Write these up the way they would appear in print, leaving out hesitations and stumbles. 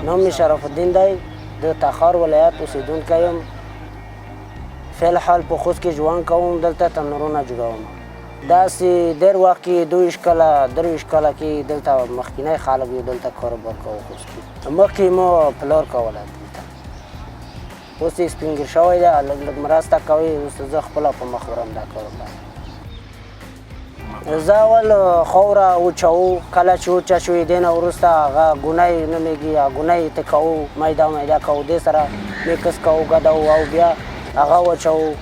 نوم مې شرف الدین دی، د تخار ولایت اوسېدونکی یم. فی الحال په خوست کې ژوند کوم، دلته تنورونه جوړوم. داسې ډېر وخت کې 22 کاله 23 کاله کې دلته مخکینی خلک یو دلته کاروبار کوو. خوست کې مخکې مو پلار کوله، دلته اوس یې سپین ږیری شوی دی، لږ لږ مرسته کوي. اوس زه خپله په مخ وړم دا کاروبار. زه اول خاوره وچوو، کله چې وچه شوې دې نه وروسته هغه ګونی نومېږي، هغه ګونی ته کوو، میده میده کوو، دې سره میکس کوو، ګډوو او بیا هغه وچوو،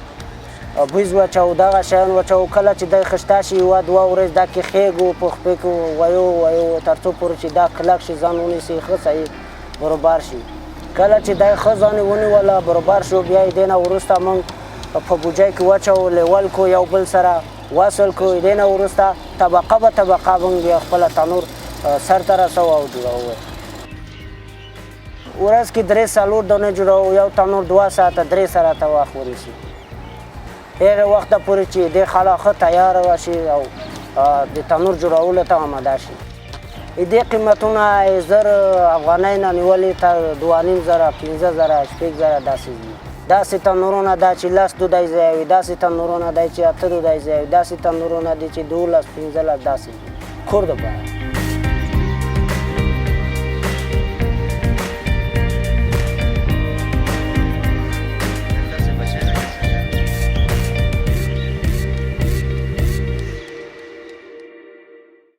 بویز وچوو، دغه شیان وچوو. کله چې دی خشته شي، یوه دوه ورځ دا کې خېږو، په خپې کې ویو ویو تر څو پورې چې دا کلک شي، ځان ونیسي، ښه صحیح برابر شي. کله چې دی ښه ځان یې ونیوله، برابر شو، بیا یې دې نه وروسته موږ په بوجۍ کې واچوو، لیول کو، یو بل سره وصل کو. دې نه وروسته طبقه به طبقه موږ بیا خپله تنور سر ته رسوو او جوړوو. ورځ کې درې څلور دانې جوړوو. یو تنور 2 ساعته 3 ساعته وخت ونیسي، هغه وخته پورې چې دې خلا ښه تیاره شي او د تنور جوړولو ته آماده شي. دې قیمتونه 1000 افغانۍ نه نیولې تر 2500، 5000، 6000 داسې دي. داسې تنورونه دا چې 10 ډوډۍ ځای وي، داسې تنورونه دی چې 8 ډوډۍ ځای وي، داسې تنورونه دي چې 12، 15 داسې دي کور دپاره.